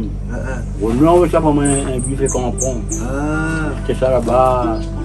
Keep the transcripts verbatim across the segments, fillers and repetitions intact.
Martinique. Ah, ah. Bon, nou, nou sa, moin, in, in bifé kanpon. Ah. Sé sa laba.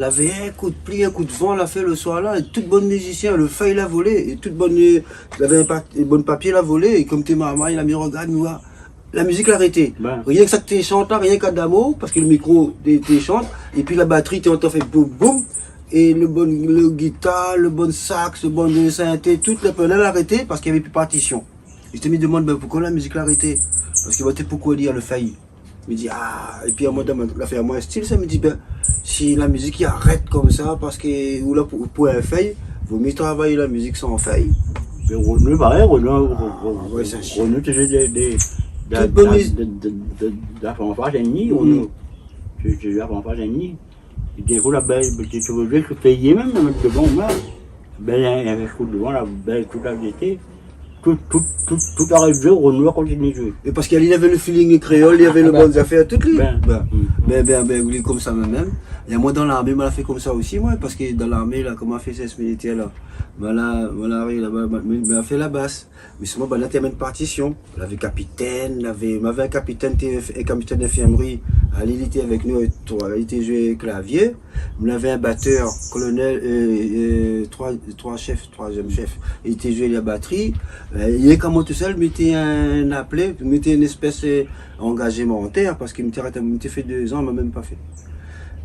Lavé in kou d'pli, in kou d'van, la fé le soir la, é tout bann mizisien, le fèy la volé, é tout bann, euh, lavé in pa-, in bann papié la volé, é kom té marmay, la mi rogard, mi oi, la mizik la arété. Rienk sak té shant la, rienk Adamo, parske le mikro té, té shant, épi la batri té antran fé boum, boum, é le bann, le gitar, le bann sax, le bann sinté, tout le panèl la arété, parske navé pi partision. É mi té mi demann, bin, poukosa la mizik la arété ? Parske, bin, té poukosa dir le fèy ? Mi di, ah, épi amoin, dan mon, la fé amoin in stil sa, mi di, bin, si la mizik i arèt komsa, parske, ou la pou, pou in fèy, vo mié travay la mizik san fèy. Mé Renaud, parèy, Renaud, Renaud, té zoué dé, dé, tout bann miz- dé, dé, dé, dé la fanfar, Renaud. Té, té zoué la fanfar, Renaud. É d'in kou, la bèl, té, té zoué, té péyé mèm, mèt dovan, la. Bèl, in, in kou dovan, la bèl, tout la zété. Tout, tout, tout, tout la rèd zoué, Renaud la kontinié zoué. É parske li lavé le feeling kréol, li lavé le bann zafèr, tout li. Bin, bin, bin, li lé komsa mèm, mèm. É moin, dan larmé, moin la fé komsa osi, moin, parske dan larmé, la, kom moin la fé sèrvis militèr, la, moin la, moin la ariv laba, moin, moin la fé la bas. Mé solman, banna té amenn partision. Lavé kapitèn, lavé, navé in kapitèn, té in, in kapitèn d'infirmri. Ali, li té avèk nou, euh, troi, li té zoué klavié. Navé in batèr, kolonèl, euh, euh, troi, troi shèf, troizièm shèf. Li té zoué la batri. Euh, li lé kom moin tousèl, mi té in aplé, mi té in éspès, euh, angazé mantèr, parske mi té arèt, mi té fé dé zan, moin mèm pa fé.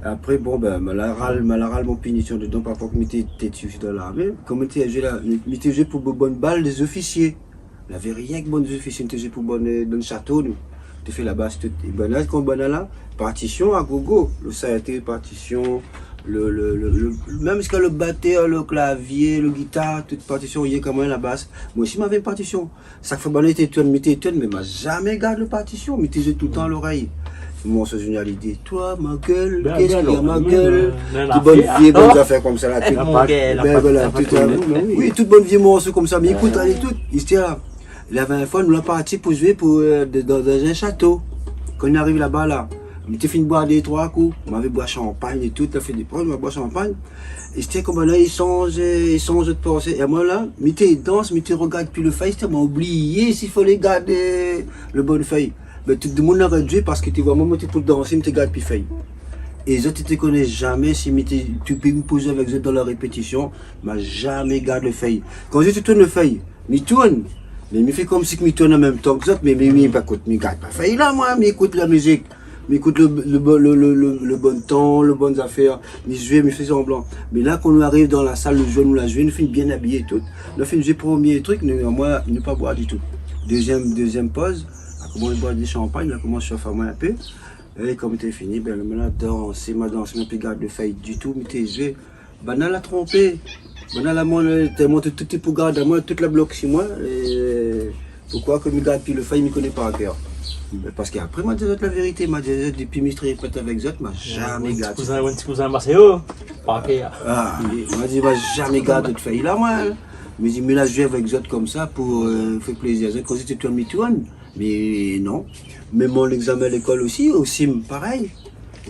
Apré, bon, bin, moin la ral, moin la ral mon pinision dedan, par rapor ke mi té, té tèt dan larmé. Kom mi té zoué la, mi, mi té zoué pou bo-, bann bal dé zofisié. Navé rienk bann zofisié, té zoué pou bann, euh, dan le shato, nou. Té fé la bas, tout. É banna, kom banna la, partision a gogo. Le sinté, partision, le, le, le, le, mèm ziska le batèr, le klavié, le gitar, tout partision, rienk amoin la bas. Moin osi, moin navé in partision. Sak foi banna té tourn, mi té tourn, mé moin la zamé gard le partision, mi té zoué toultan lorèy. Morso Johnny Hallyday, toi, ma gueule, qu'est-ce qu'il y a, ma gueule ? Tout bann vié, bann zafèr komsa la, tout. Mon gars, la pa, voilà, la pa tout, tourné. Oui, tout bann vié morso komsa, mi ékout, alé, tout. Istèr la, lavé in foi, nou la parti pou zoué pou, euh, de, dan, dan in shato. Kan nou ariv laba la, mi té fine boir dé troi kou, moin lavé boir shanpagn é tout, la fé dé pran, moin la boir shanpagn. Istèr kom banna, i shanz, i shanz de pansé. É moin la, mi té dans, mi té rogard pi le fèy, istèr moin la oublié si falé gard le bann fèy. Bin, tout demoun la rèd zoué parske té vréman, moin té pou dansé, mi té gard pi fèy. É zot té koné zamé si mi té, té pi mi poz avèk zot dan la répétision, moin la zamé gard le fèy. Kan zot té tourn le fèy, mi tourn. Mé mi fé komsi ke mi tourn an mèm tan ke zot, mé, mé, mi pa kout, mi gard pa fèy la, moin, mi ékout la mizik. Mi ékout le, le, le bon tan, le bann zafèr, mi zoué, mi fé sanblan. Mé la, kan nou ariv dan la sal, le zour nou la zoué, nou fine bien abiyé tout. Nou fine zoué promié trik, nou, moin, nou pa boir ditou. Dézièm, dézièm poz, la komans boir di shanpagn, la komans shof amoin in pé. É kom té fini, bin, moin la dansé, moin la dansé, moin la pi gard le fèy ditou, mi té zoué. Banna la tronpé. Banna la, moin, tèlman tout, tout ti pou gard amoin, tout la blok si moin. É poukoi ke mi gard pi le fèy, mi koné par kèr. Mé parske apré, moin di azot la vérité, moin di azot, dopi mi trépèt avèk zot, moin la zamé gard. Ti kouzin, ti kouzin Maséo, par kèr. Ah, moin la di, moin la zamé gard le fèy la, moin. Mi di, mi la zoué avèk zot komsa pou, euh, fé plézir azot, kan zot té tourn, mi tourn. Mé non. Mèm mon légzamin lékol osi, o sim, parèy.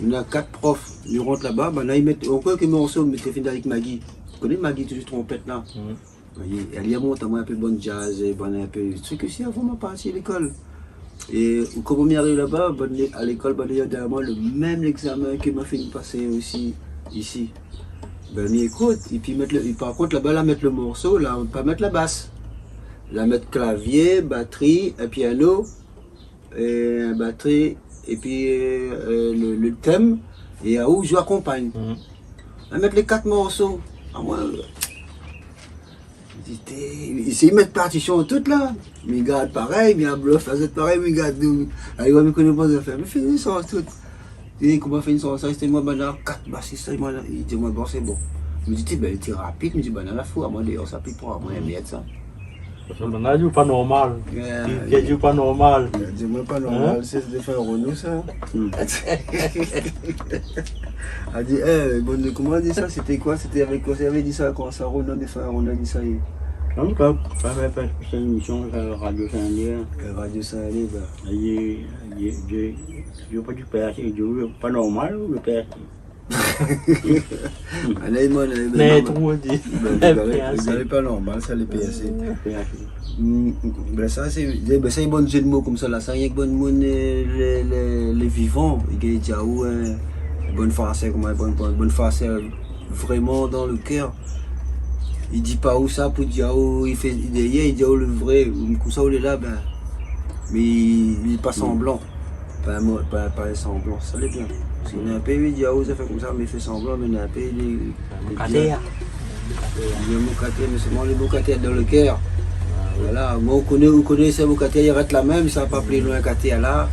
Néna kat prof, i rant laba, banna i mèt, ankor ke morso, mi té fine avèk Maggie. Ou koné Maggie, touzour tronpèt la. Mhm. Oui, èl i amont amoin in pé bann jazz, é bann in pé trik osi avan moin parti lékol. É kom mi ariv laba, bann lé-, a lékol, banna i done amoin le mèm légzamin ke moin la fine pasé osi isi. Bin, mi ékout, épi mèt le, é par kont, laba, la mèt le morso, la pa mèt la bas. La mèt klavié, batri, in piano, é in batri, épi, euh, le, le tèm, é aou zoué akonpagn. Mhm. La mèt lé kat morso. Amoin, mi di, té, i sé mèt partision tout la. Mi gard parèy, mi ablof azot parèy, mi gard nou. Alé, moin, mi koné pa zafèr. Mi fé in sans tout. É koman fé in sans sa, sé moin, banna kat basis, sé moin la. I di amoin, bon, sé bon. Mi di, té, bin, té rapid, mi di, banna la fou amoin déor, sa pi pran amoin, mèrd sa. Banna la di ou pa normal. Li la di ou pa normal. Li la di amoin pa normal, sé, sé défin Renaud sa. Hmm. La di, eh, bon, koman la di sa ? Sété koi ? Sété avèk koi ? Sa lavé di sa, koman sa, Renaud, défin Renaud la di sa, li. Non, pa, pa, pa, pa, sé in émision, euh, Radio Saint-Leu. Euh, Radio Saint-Leu, bin. Li, li, li, li la pa di P H C, li di pa normal, le P H C. Alé, moin, alé, mé non, trou, di. Bin, lé P H C. Lé pa normal sa, lé P H C. P H C. Hmm, bin, sa, sé, bin, sa, in bon zé d'mo komsa la, sa, rienk bann moun, euh, lé, lé, lé vivan, i gingn di aou, euh, Bonne farceur, koman, bonne, bonne, bonne farceur, vréman dan le kèr. I di pa ou sa pou di aou, i fé dèrièr, i di aou le vré, konmsa ou lé la, bin. Mé li, li fé pa sanblan. Pa mo-, pa, pa sanblan, sa lé bien. Parske néna in pé, i di aou, sa fé konmsa, mé i fé sanblan, mé néna in pé, li, li lé bien. Li lé mokatèr, mé solman lé mokatèr dan le kèr. Voilà, moin, ou koné, ou koné, sé mokatèr, i rès la mèm, sa pa pli loin katèr la.